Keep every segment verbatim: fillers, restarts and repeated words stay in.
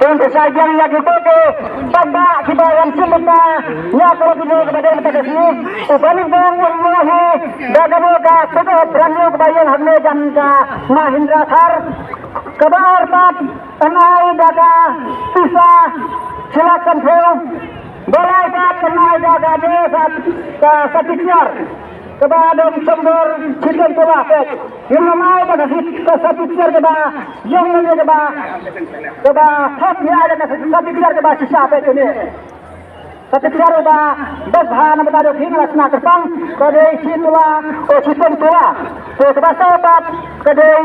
Tang ka sa jang ïa kito ki paidbah kiba wan sngewbha ïa ka video kaba dei kata ka sngi. U Bah Lyngdoh u ong hi da kano ka pickup brand new kaba ïeng hangne jan ka Mahindra Thar. Kaba ar pat yn ai da ka pisa shi lak sanphew. Ba lai pat yn ai da ka dei sa, sa, sa picture. Kaba don symbai shitom tola peit. Ngin ym ai da ka sa picture kaba ïong ne kaba, kaba thok, ngi ai da ka sa picture kaba shisha peit kane. Sa picture ba bha na bynta jong phi, nga la shna kyrpang, ka dei shi tola, oh, shitom tola. Te kaba saw pat ka dei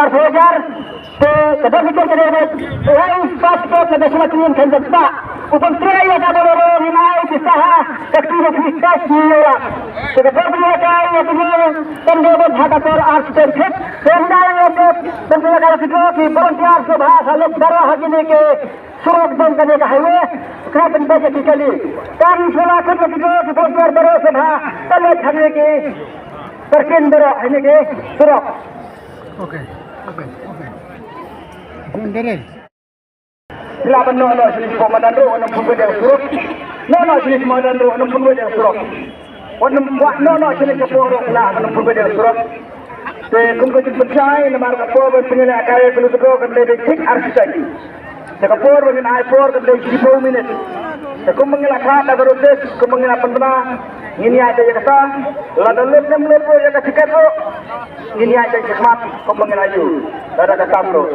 arphew hajar. Te ka dei ka dei, ai, passport la ka sma kinin kan jaka. U ban trai ïa ka Bolero ni mai ki saha ka kini ki kas ni ïa. Te ka dei ka dei ka dei kan dei ha ka tor ar sten kit. Te nda ïa ka ban dei ka ki dei ki volunteer so bha sa lok dara ha kini ki surok dong kane ka highway. Ka ban dei ki kali. Kan sula kit ki dei ki volunteer baro so bha sa lok ha kini ki parking baro ha kini ki surok. Okay, okay, okay. Dere. Sila ban noh noh shane shapoh madan ruh, wan ym pun beit ïa ka surok. Noh noh shane shapoh madan ruh, wan ym pun beit ïa ka surok. Wan ym, wan noh noh shane shapoh ruh, sila ban ym pun beit ïa ka surok. Te kum ka jingpynshai, namar ka por ban pynïalehkai ka Lutugo kan leit thik ar shiteng. Te ka por ban ngin ai por kan leit shiphew minit. Te kum ban ngin la khad da ka notis, kum ban ngin la pynbna, ngin ïaid da ïa kata, lada lut ne ym lut ruh ïa ka tiket ruh, ngin ïaid da ïa ka khmat, kum ban ngin la ïoh. Lada ka tam ruh.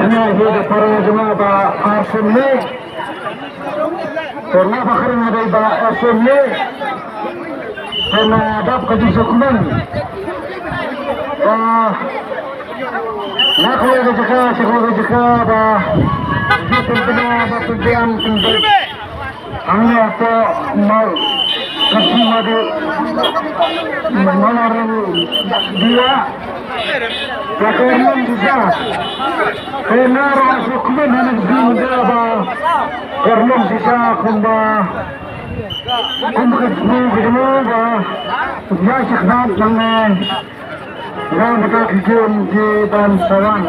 Nga hi da para jong nga ba ar sien ne. Te nga ba kren nga dei ba ar sien ne. Te nga dap ka jingsngewkmen. Ba nga kawei ka jaka, sha kawei ka jaka ba ju pynbna ba pynbiang pynbiang. Hangne hapoh Mawlai ka jingmadu Mawlai Reng Dia. Ka kyrlong shisha. Ka nara sukmen hana jingda ba kyrlong shisha kumba, kumba ka jingmadu ba ya shaknat nangne. Nga bata ki kum ki ban sawan.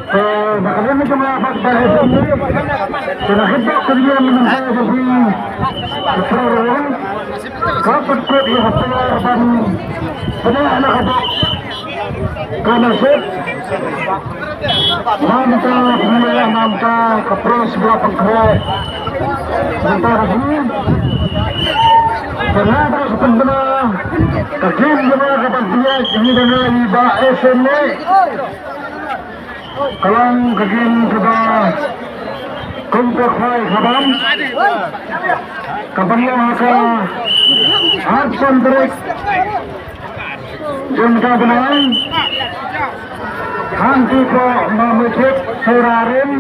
Te na ka liang jong nga bad ka S M A, te na ka liang jong nga bad ka S M A, ka pynkut ïa ka pla ban pynïaid na ka bok ka nasib. Namar ka pynïaid, namar ka press ba la pynkhreh mynta ka sngi. Te na ka pynbna ka game jong nga ka ban pynïaid ïa ka S M A. Ka long ka game kaba kum ka khwai khabam, kaba ïoh ha ka arphew san tarik jong ka bnai, hangtei hapoh Mawmyntut, Sohra Rim,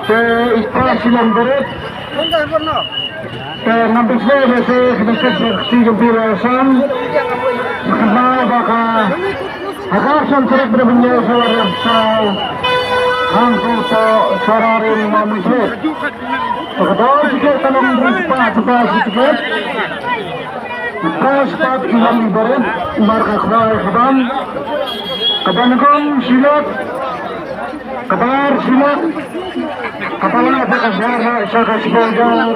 te i Kpa Shillong Barit. Te ngam pynslem ïa se, kynti jong phi la san. Kynmaw ba ka ha ka arphew san tarik ba la bynñiaw, sa la rem saw hangtu to Sohra Rim Mawmyntut. Te ka dor tiket ka long hynriew spah, spah shi tiket. Spah spah i Long i Barit, mar ka khwai khabam. Kaba nyngkong shi lak, kaba ar shi lak, kaba lai ba ka shar sha ka shiphew hajar,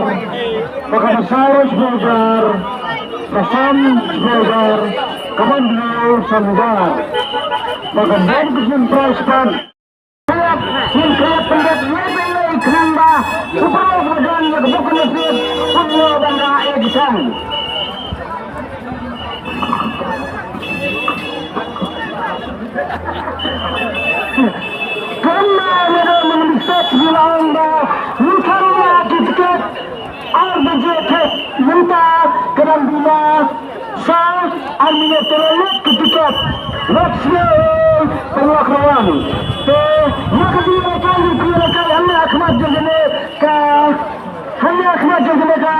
ba kaba saw shiphew hajar, ba san shiphew hajar, kaba hynñiew san hajar. Ba ka bam ka sien prize fund. Ngin khlem pynbeit ïa phi lei khnang ba u briew ba don ïa ka bok ka nasib un ïoh ban rah ïa ka jingshang. Kumba ngi da mynstep ngi la ong ba ngin khang ïa ki tiket ar baje thik, mynta ka dang duna sa ar minit, te la lut ki tiket. Wat sngewbha pynlong rawang. Te ïa ka dei ka, ïa ka dei ka, hangne ha khmat jong kane ka, hangne ha khmat jong kane ka,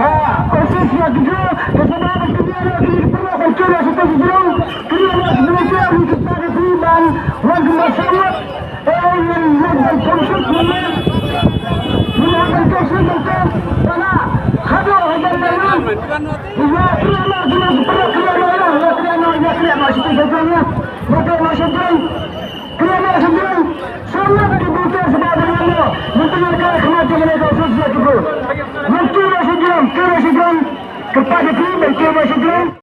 ah, office ïa ki dro, ka sngewbha ba ki dro ki pynlong ban kiew ïa ki jrong, ki ïa ki volunteer ki ta ki ban wan ki ma sawat. Kyrpad ïa phi ban kiew ïa shi jrong.